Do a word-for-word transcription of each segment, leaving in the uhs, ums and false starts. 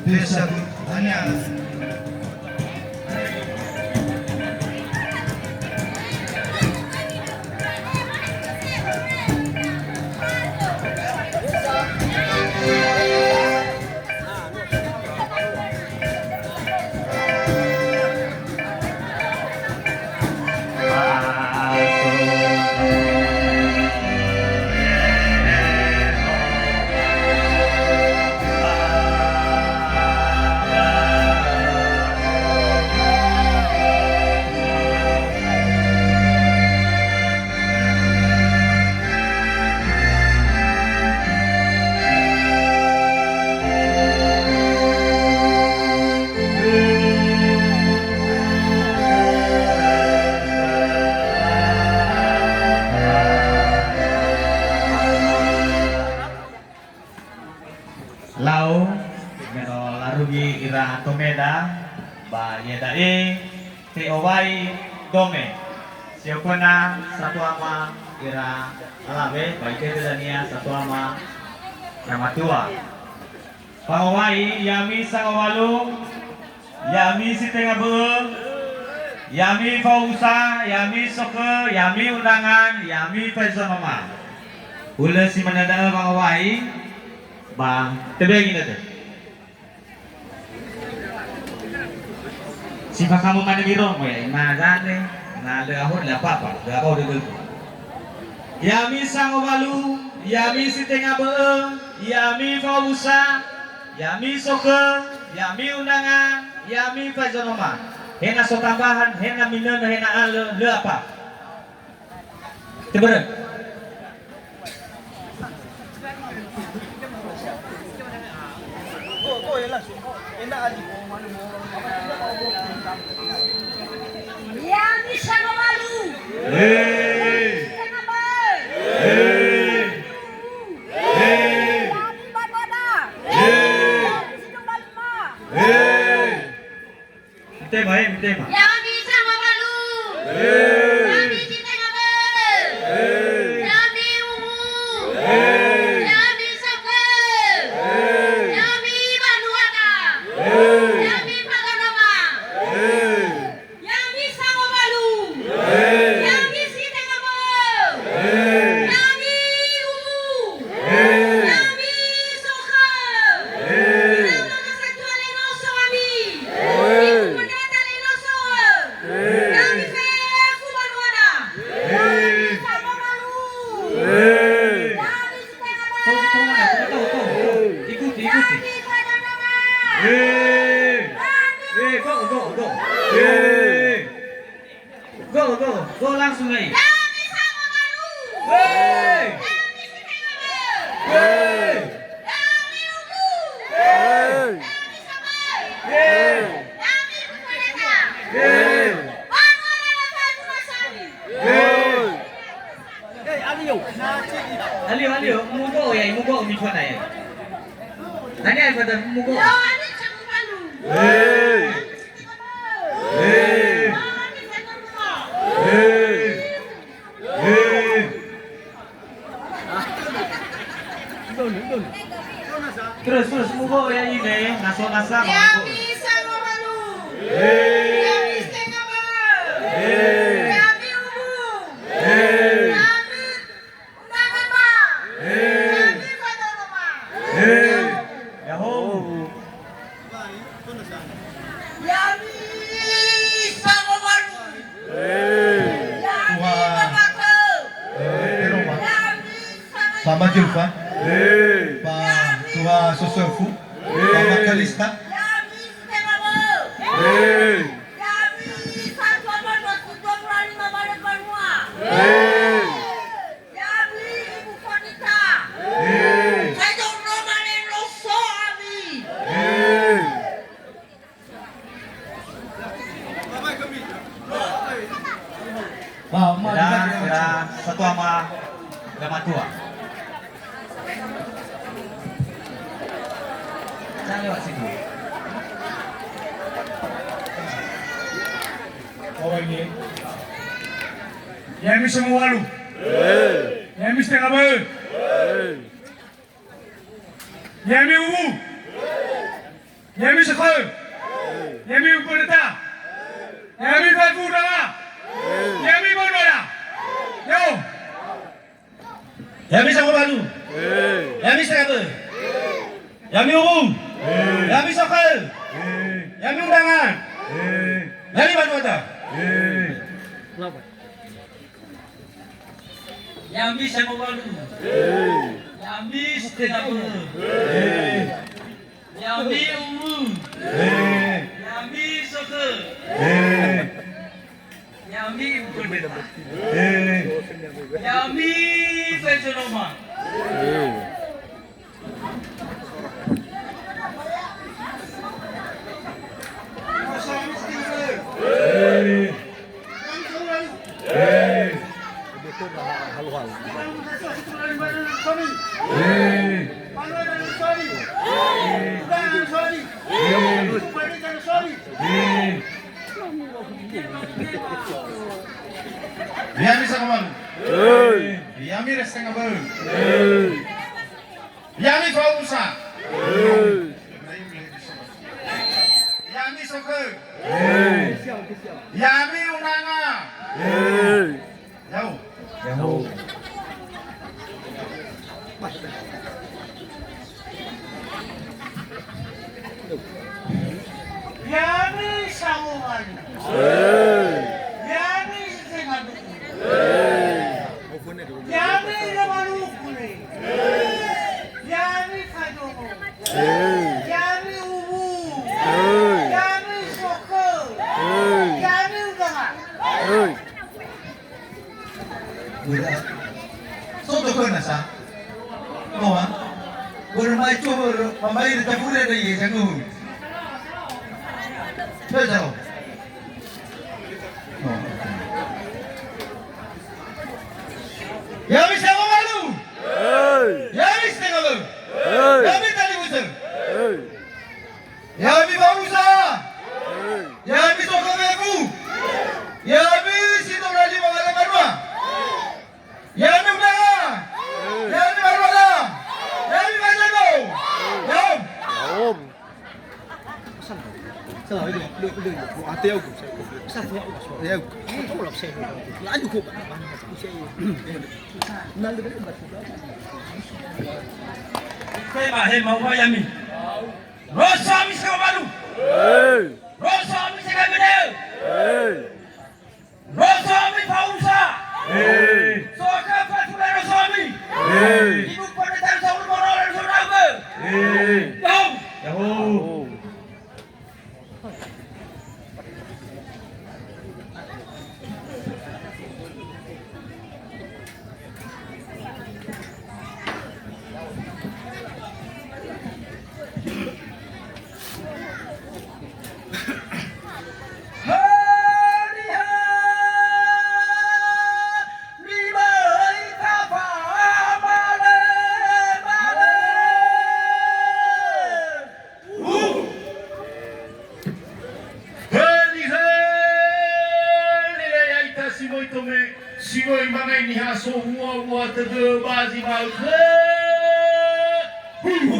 Desa Anyar. Lau, me no larugi ira tomeda, ba iada'e te'owai dome. Si oföna satuama ira alawe, ba itete dania satuama ira matua. Fangowai, ya'ami sangowalu, ya'ami si tenga bö'ö, ya'ami fausa, ya'ami sokhö, ya'ami undangan, ya'ami faezonoma. Hulö si manö da'ö wangowai, ba tebengi nödö. Si fakamö manö mirongo ya, na zane, na lö ahon, lö apa-apa, lö apa dödögu. Ya'ami sangowalu, ya'ami si tenga bö'ö, ya'ami fausa, ya'ami sokhö, ya'ami undangan, ya'ami faezonoma. He na so tambahan, he na minönö, he na alö, lö apa. Tebörö. Ya'ami sangowalu. Hei. Ya'ami sangowalu. Hei. Hei. Ya'ami banua da. Hei. Ya'ami si tumba lima. Hei. Mitema, eh, mitema. Ya'ami sangowalu. Hei. Ya'ami si tenga bö'ö. Hei. Ya'ami uwu. Hei. Ya'ami sokhö. Hei. Ya'ami banua da. Hei. Ya'ami faezonoma. Hei. Ya'ami sangowalu. Hei. Ya'ami si tenga bö'ö. Hei. Ya'ami uwu. Hei. Ya'ami sokhö. Hei. Ira maka satua lenoso ami. Hei. Ibu pendeta lenoso. Hei. Ya'ami fefu banua da. Hei. Ya'ami sangowalu. Hei. Ya'ami si tenga bö'ö. Tunggu, tunggu, tunggu, tunggu, tunggu. Ikuti, ikuti. Ya'ami faezonoma. Hei. Ya'ami. Hei, go, go, go. Hei. Go, go, go langsung, hei. Ya'ami sangowalu. Hei. Ya'ami si tenga bö'ö. Hei. Ya'ami uwu. Hei. Ya'ami sokhö. Hei. Ya'ami ibu pendeta. Hei. Banua da fefu masami. Hei. Hei, alio. Alio, alio, mugo ya, mugo mi fana ya. Tanya apa dah mugo? Ya'ami sangowalu. Hei. Hei. Hei. Hei. Terus, terus, mugo ya ini, naso nasa. Ya'ami sangowalu. Hei. Ya'ami si tenga bö'ö. Hei. Ya'ami uwu. Hei. Ya'ami undangan, ba. Hei. Ya'ami faezonoma. Hei. Ya'ahowu. Ya'ami sangowalu. Hei. Ya'ami Tuha. Bapak. Hei. Ya'ami sangowalu. Pak Majulfa. Hei. Pak Tuha Sosofu. Hei. Pak Makalista. Ya'ami si tenga bö'ö. Hei. Ya'ami satua banua si dua puluh lima bale banua. Hei. Ya'ami ibu pendeta. Hei. Faezonoma lenoso ami. Hei. Ba, ma, ira, ira satuama ira matua. Saya lewat situ. Ya'ami sangowalu. Ya'ami stenga bö'ö. Ya'ami uwu. Ya'ami sokhö. Ya'ami uwu pendeta. Ya'ami fefu undangan. Ya'ami banua. Ya'o. Ya'ami sangowalu. Ya'ami stenga bö'ö. Ya'ami uwu. Ya'ami sokhö. Ya'ami undangan. Ya'ami banua. Ya'ami sangowalu. Ya'ami stenga bö'ö. Ya'ami uwu. Ya'ami sokhö. Ya'ami uwu. Ya'ami fefu undangan. Ya'ami sangowalu. Ya'ami stenga bö'ö. Ya'ami fausa. Ya'ami sokhö. Ya'ami undangan. Ya'o. Ya'o. Ya'ami sangowalu. Ya'ami stenga bö'ö. Ya'ami lima lukure. Ya'ami fadongo. Ya'ami uwu. Ya'ami sokhö. Ya'ami undangan. Börö. So tokö nasa. Noa. Börö mai coba börö. Pambai de tafure de ye jangu. Coba jauh. Noa. Ya'ami sangowalu. Ya'ami stenga bö'ö. Ya'ami talifusö. Ya'ami fausa. Ya'ami sokhö fefu. Ya'ami si tola lima wala banua. Ya'ami undangan. Ya'ami banua. Ya'ami fadongo. Ya'o. Ya'o. Tema he mau ya'ami. Roso ami sangowalu. Roso ami sangowalu. Roso ami fausa. Sokhö fefu undangan roso ami. Ibu pendeta roso ulu moro roso nabe. Ya'o. Ya'o. Heli, heli, le ya'ita si möi tome, si möi mangai niha sohua-hua tödö ba zi ma'ökhö. Hu, hu.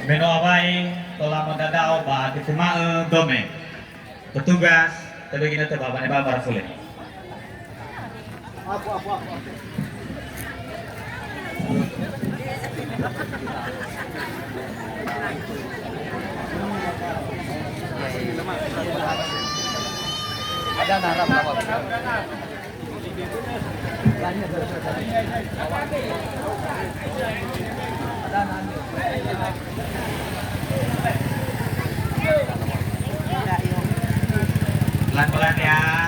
Me no awai tola modadao ba tetema'ö dome. Petugas, tebe ginötö ba wane ba barafule. Ada narap apa? Pelan-pelan ya,